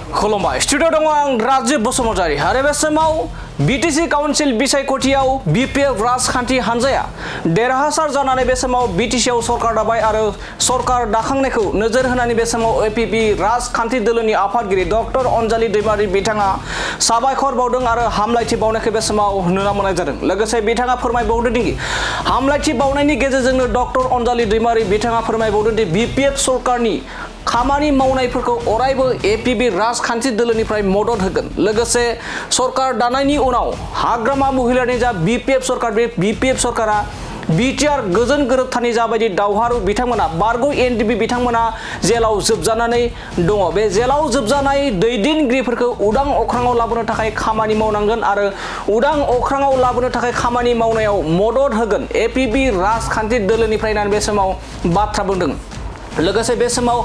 खुलुमबाय स्टुडियो दङ आं राजीव बसुमतारी आरो बे समाव बिटिसि काउन्सिल बिसायख'थियाव बिपिएफ राजखान्थि हान्जाया देरहासार जानानै बे समाव बिटिसिआव सरकार दाबाय आरो सरकार दाखांनायखौ नोजोर होनानै बे समाव एपिपि राजखान्थि दोलोनि आफादगिरि डक्टर अनजालि दैमारि बिथाङा साबायखर बावदों आरो हामलायथि बावनायखौ बे समाव नुनो मोननाय जादों। लोगोसे बिथाङा फोरमायबावदों दि हामलायथि बावनायनि गेजेरजोंनो डक्टर अनजालि दैमारि बिथाङा फोरमायबावदों दि बिपिएफ सरकारनि खामानि मावनायफोरखौ अरायबो एपिपि राजखान्थि दोलोनिफ्राय मदद होगोन। लोगोसे सरकार दानायनि उनाव हाग्रामा महिलानि जा बिपिएफ सरकार बे बिपिएफ सरकारा बिटिआर गोजोन गोरोबथानि जाबायदि दावहारु बिथांमोना बारग' एनडिपि बिथांमोना जेलाव जोबजानानै दङ। बे जेलाव जोबजानाय दैदेनगिरिफोरखौ उदां अख्राङाव लाबोनो थाखाय खामानि मावनांगोन आरो उदां अख्राङाव लाबोनो थाखाय खामानि मावनायाव मदद होगोन एपिपि राजखान्थि दोलोनिफ्राय होननानै बे समाव बाथ्रा बुंदों। लोगोसे बे समाव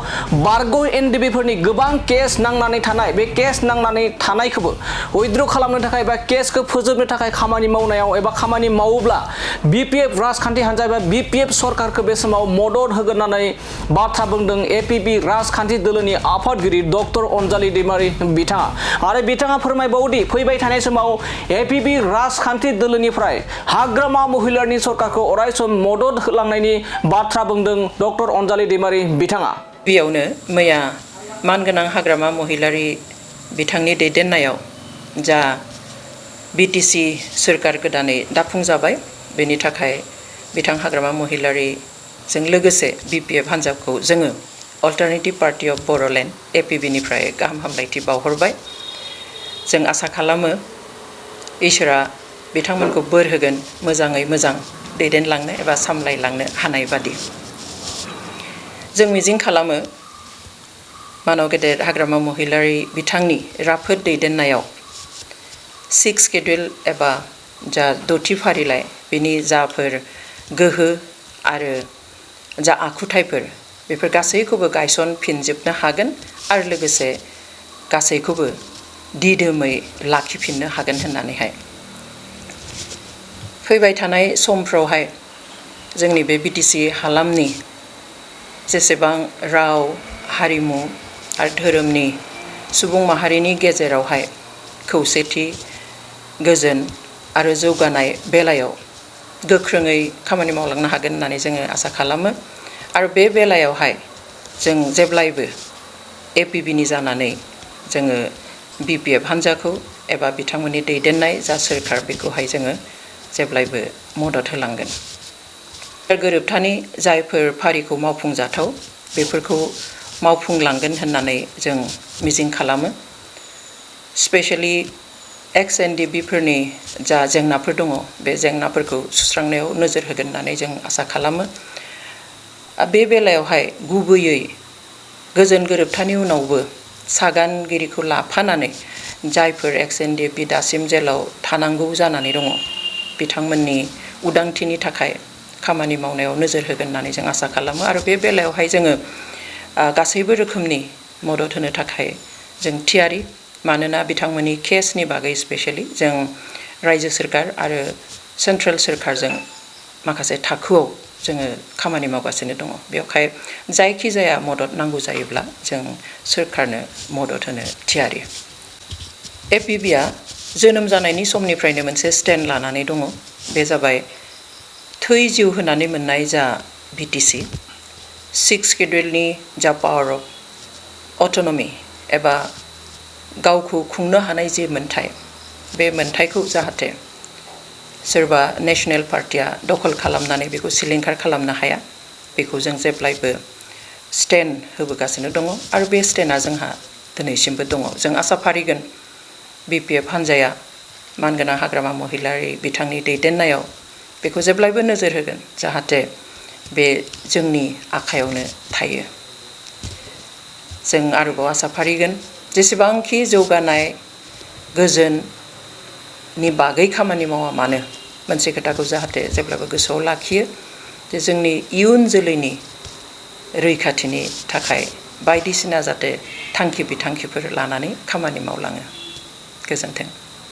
बारग' एनडिपिफोरनि गोबां केस नांनानै थानाय बे केस नांनानै थानायखौबो उइथड्र खालामनो थाखाय बा केसखौ फोजोबनो थाखाय खामानि मावनायाव एबा खामानि मावोब्ला बिपिएफ राजखान्थि हान्जा एबा बिपिएफ सरकारखौ बे समाव मदद होगोन होननानै बाथ्रा बुंदों एपिपि राजखान्थि दोलोनि आफादगिरि डक्टर अनजालि दैमारि बिथाङा। आरो बिथाङा फोरमायबावदि फैबाय थानाय समाव एपिपि राजखान्थि दोलोनिफ्राय हाग्रामा महिलानि सरकारखौ अरायसम मदद होलांनायनि बाथ्रा बुंदों डक्टर अनजालि दैमारि बिथाङा। बेयावनो मैया मानगोनां हाग्रामा महिलारि बिथांनि दैदेननायाव जा बिटिसि सोरखार गोदानै दाफुंजाबाय बेनि थाखाय बिथां हाग्रामा महिलारिजों लोगोसे बिपिएफ हान्जाखौ जोङो अल्टारनेटिभ पार्टि अफ बर'लेण्ड एपिबिनिफ्राय गाहाम हामलायथि बावहरबाय। जों आसा खालामो इसोरा बिथांमोनखौ बोर होगोन मोजाङै मोजां दैदेनलांनो एबा सामलायलांनो हानाय बादि। जों मिजिं खालामो मानव गेदेर हाग्रामा महिलारि बिथांनि राफोद दैदेननायाव 6 शेड्युल एबा जा 6थि फारिलाइ बिनि जाफोर गोहो आरो जा आखुथायफोर बेफोर गासैखौबो गायसनफिनजोबनो हागोन आरो लोगोसे गासैखौबो दिदोमै लाखिफिननो हागोन होननानैहाय फैबाय थानाय समफ्रावहाय जोंनि बे बिटिसि हालामनि जेसेबां राव हारिमु आरो धोरोमनि सुबुं माहारिनि गेजेरावहाय खौसेथि गोजोन आरो जौगानाय बेलायाव गोख्रोङै खामानि मावलांनो हागोन होननानै जोङो आसा खालामो। आरो बे बेलायावहाय जों जेब्लायबो एपिबिनि जानानै जोङो बिपिएफ हान्जाखौ एबा बिथांमोननि दैदेननाय जा सोरखार बेखौहाय जोङो जेब्लायबो मदद होलांगोन। गोरोबथानि जायफोर फारिखौ मावफुंजाथाव बेफोरखौ मावफुंलांगोन होननानै जों मिजिं खालामो। स्पेशेलि एक्स एनडिपिफोरनि जा जेंनाफोर दङ बे जेंनाफोरखौ सुस्रांनायाव नोजोर होगोन होननानै जों आसा खालामो। बे बेलायावहाय गुबैयै गोजोन गोरोबथानि उनावबो सागानगिरिखौ लाफानानै जायफोर एक्स एनडिपि दासिम जेलाव थानांगौ जानानै दङ बिथांमोननि उदांथिनि थाखाय खामानि मावनायाव नोजोर होगोन होननानै जों आसा खालामो। आरो बे बेलायावहाय जोङो गासैबो रोखोमनि मदद होनो थाखाय जों थियारि, मानोना बिथांमोननि केसनि बागै स्पेशेलि जों रायजो सोरखार आरो सेन्ट्रेल सोरखारजों माखासे थाखोआव जोङो खामानि मावगासिनो दङ। बेवहाय जायखिजाया मदद नांगौ जायोब्ला जों सोरखारनो मदद होनो थियारि। एपिबिआ जोनोम जानायनि समनिफ्रायनो मोनसे स्टेन्ड लानानै दङ, बे जाबाय थै जिउ होनानै मोननाय जा बिटिसि 6 शेड्युलनि जा पावार अफ अट'नमि एबा गावखौ खुंनो हानाय जे मोन्थाय बे मोन्थायखौ जाहाथे सोरबा नेशनेल पार्टिया दखल खालामनानै बेखौ सिलिंखार खालामनो हाया बेखौ जों जेब्लायबो स्टेन्ड होबोगासिनो दङ आरो बे स्टेन्डआ जोंहा दिनैसिमबो दङ। जों आसा फारिगोन बिपिएफ हान्जाया मानगोनां हाग्रामा महिलारि बिथांनि दैदेननायाव बेखौ जेब्लायबो नोजोर होगोन जाहाथे बे जोंनि आखायावनो थायो। जों आरोबाव आसा फारिगोन जेसेबांखि जौगानाय गोजोननि बागै खामानि मावा मानो मोनसे खोथाखौ जाहाथे जेब्लाबो गोसोआव लाखियो जे जोंनि इयुन जोलैनि रैखाथिनि थाखाय बायदिसिना जाहाथे थांखि बिथांखिफोर लानानै खामानि मावलाङो। गोजोन्थों।